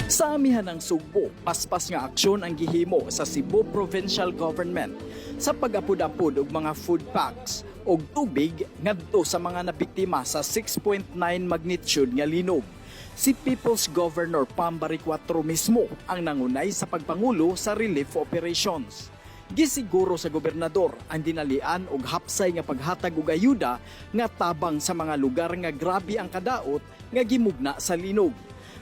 Sa amihanang Sugbo, paspas nga aksyon ang gihimo sa Cebu Provincial Government sa pag-apod-apod og mga food packs og tubig ngadto sa mga nabiktima sa 6.9 magnitude nga linog. Si People's Governor Pam Baricuatro mismo ang nangunay sa pagpangulo sa relief operations. Gisiguro sa gobernador ang dinalian og hapsay nga paghatag og ayuda nga tabang sa mga lugar nga grabe ang kadaot nga gimugna sa linog.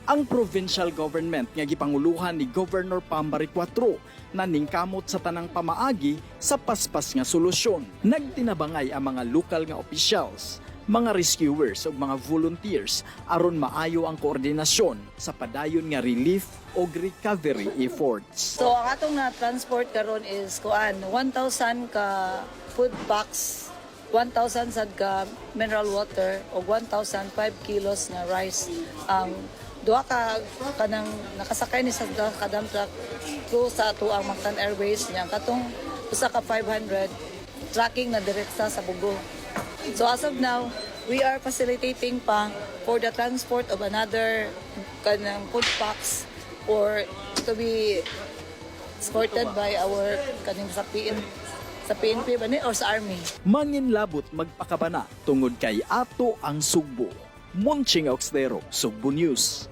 Ang provincial government nga gipanguluhan ni Governor Pam Baricuatro naningkamot sa tanang pamaagi sa paspas nga solusyon. Nagtinabangay ang mga lokal nga officials, mga rescuers ug mga volunteers aron maayo ang koordinasyon sa padayon nga relief ug recovery efforts. So ang atong na transport karon is kuan, 1,000 ka food packs, 1,000 sad ka mineral water ug 1,005 kilos nga rice. Ang duha ka kanang nakasakay ni sa duha ka dump truck through sa atoang Mactan Airways niya, katong usa ka 500 tracking na direkta sa Bogo. So as of now, we are facilitating pa for the transport of another kanang food packs or to be escorted by our kaning sa PNP ba ni or sa army. Manginlabot magpakabana tungod kay ato ang Sugbo. Monching Auxtero, Sugbo News.